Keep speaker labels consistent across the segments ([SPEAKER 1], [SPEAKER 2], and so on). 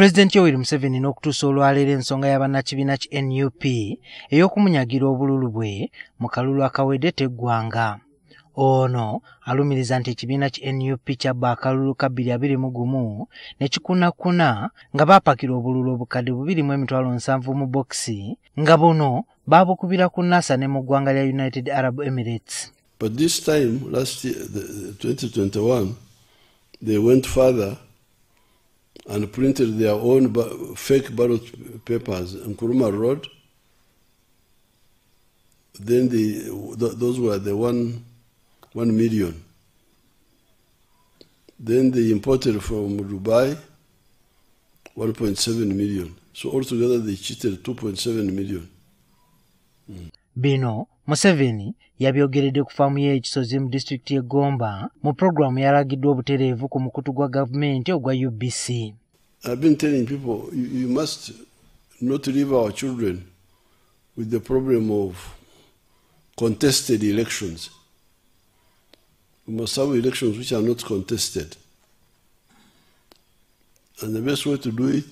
[SPEAKER 1] Pulezidenti Yoweri Museveni n'okutuusa olwaleero ensonga ya bannakibiina ki NUP ey'okumunyagira obululu bwe mu kalulu akawedde teggwanga. Ono alumiriza nti ekibiina ki NUP kyabba akalulu ka 2021 ne kikunakuna nga baapakira obululu obukadde 2,700 mu bokisi nga buno baabukubira ku NASA ne mu ggwanga lya United Arab Emirates.
[SPEAKER 2] But this time, last year, the 2021, they went further and printed their own fake ballot papers in Nkrumah Road. Then those were the 1 million. Then they imported from Dubai 1.7 million. So altogether they cheated 2.7 million.
[SPEAKER 1] Bino Museveni yabyogeredde ku faamu ye Kisozi mu disitulikiti y'e Gomba mu pulogulaamu yalagiddwa obutereevu ku mukutu gwa gavumenti ogwa UBC.
[SPEAKER 2] I've been telling people you must not leave our children with the problem of contested elections. We must have elections which are not contested. And the best way to do it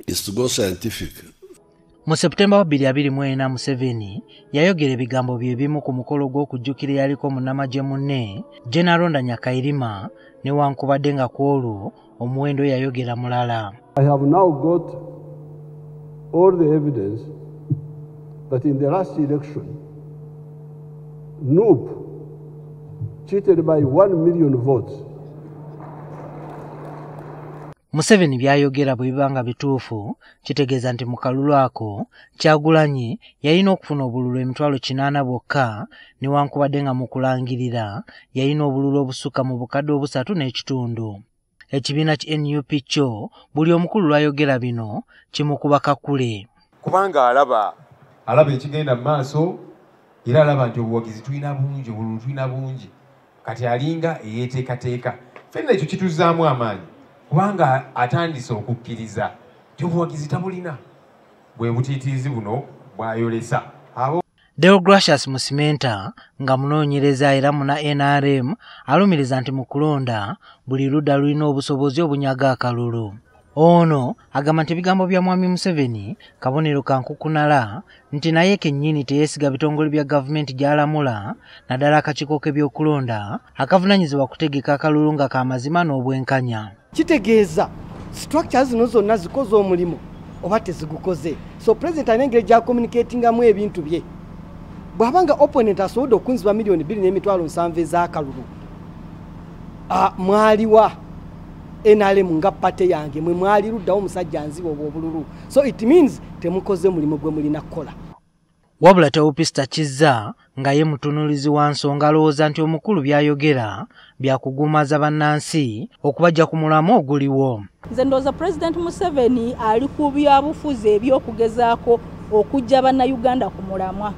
[SPEAKER 2] is to go scientific.
[SPEAKER 1] Mu Septemba wa 2024 Museveni yayogera ebigambo bye bimu ku mukolo gw'okujjukira eyaliko munnamagye munne General Aronda Nyakairima newankubadde nga ku olwo omuwendo yayogera mulala.
[SPEAKER 2] I have now got all the evidence that in the last election NUP cheated by 1 million votes.
[SPEAKER 1] Museveni byayogera bwe biba nga bituufu kitegeeza nti mu kalulu ako Kyagulanyi yalina okufuna obululu 800,000 bwokka newankubadde nga mu kulangirira yalina obululu obusukka mu bukadde 3.5. Ekibiina ki NUP kyo buli omukulu lwayogera bino kimukuba kakule.
[SPEAKER 3] Kubanga alaba ekigenda mu maaso era alaba nti obuwagizi tulina bungi, obululu tulina bungi, kati alinga eyeeteekateeka. Ffenna ekyo kituzzaamu amaanyi kubanga atandise okukkiriza nti obuwagizi tabulina, bwe butiitiizi buno bw'ayolesa.
[SPEAKER 1] Deogratius Musimenta nga munoonyereza era muna NRM alumiriza nti mu kulonda buli ludda lulina obusobozi obunyaga akalulu. Ono agamba nti ebigambo bya Mwami Museveni kabonero ka nkukunala nti naye kennyini teyeesiga bitongole bya gavumenti gy'alamula naddala akakiiko k'ebyokulonda akavunaanyizibwa kutegeka akalulu nga ka mazima n'obwenkanya.
[SPEAKER 4] Kitegeeza structures zino zonna zikoze omulimu oba tezigukoze. So president alina engeri gy'acommunicatingamu ebintu bye. Bw'abanga opponent asobodde okunziba 2,700,000 ez'akalulu, mwaliwa NRM nga party yange mwe mwali luddawo omusajja nziba obululu. So it means temukoze mulimu gwe mulina kukola.
[SPEAKER 1] Wabula Teopista Kizza nga ye mutunuulizi wa nsonga alowooza nti omukulu by'ayogera byakugumaza bannansi okubajja ku mulamwa oguliwo.
[SPEAKER 5] Nze ndowooza President Museveni ali ku byabufuzi eby'okugezaako okuggya bannayuganda ku mulamwa,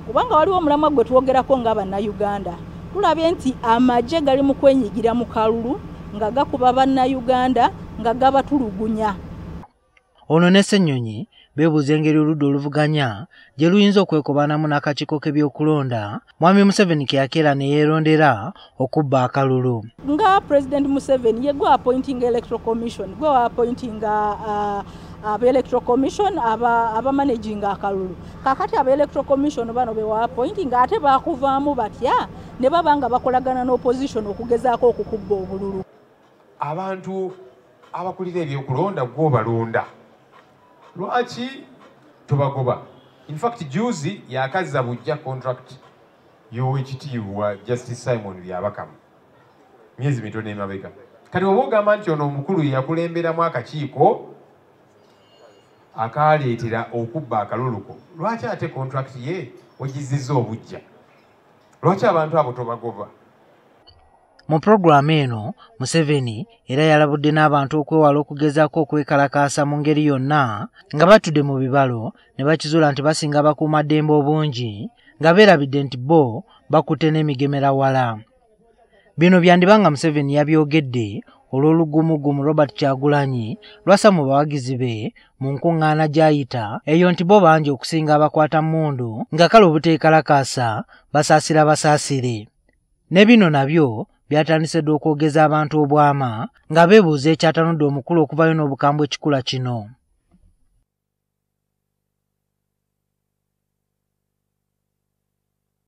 [SPEAKER 5] kubanga waliwo omulamwa gwe twogerako nga bannayuganda. Tulabye nti amagye gali mu kwenyigira mu kalulu nga gakuba bannayuganda nga gabatulugunya.
[SPEAKER 1] Ono ne Ssenyonyi beebuuza engeri oludda oluvuganya gye luyinza okwekobaanamu n'akakiiko k'ebyokulonda Mwami Museveni ke yakeera ne yeerondera okubba akalulu.
[SPEAKER 5] Nga President Museveni ye gwe appointing Electoral Commission, gwe appointing aba Electoral Commission aba managing akalulu. Kakati aba Electoral Commission bano be wa appointing ate bakuvaamu batya ne baba nga bakolagana n'opposition okugezaako okukubba obululu.
[SPEAKER 3] Abantu abakulira ebyokulonda gwobalonda lwaki tobagoba? In fact juzi yakazza bujja contract y'owekitiibwa Justice Simon Byabakama myezi mitono emabega. Kati oba ogamba nti ono omukulu yakulemberamu akakiiko akaleetera okubba akaluluko, lwaki ate contract ye ogizizza obujja? Lwaki abantu abo tobagoba?
[SPEAKER 1] Mu pulogulaamu eno Museveni era yalabudde n'abantu okwewala okugezaako okwekalakaasa mu ngeri yonna nga batudde mu bibalo ne bakizuula nti basinga abakuumaddembe obungi nga beerabidde nti bo bakutte n'emigemera wala. Bino byandiba nga Museveni yabyogedde olw'olugumugumu Robert Kyagulanyi lwasa mu bawagizi be mu nkuŋŋaana gy'ayita eyo nti bo bangi okusinga abakwata mmundu nga kale obuteekalakaasa basaasira basaasire. Ne bino nabyo byatandise dda okwogeza abantu obwama nga beebuuza ekyatanudde omukulu okuvayo n'obukambwe ekikula kino.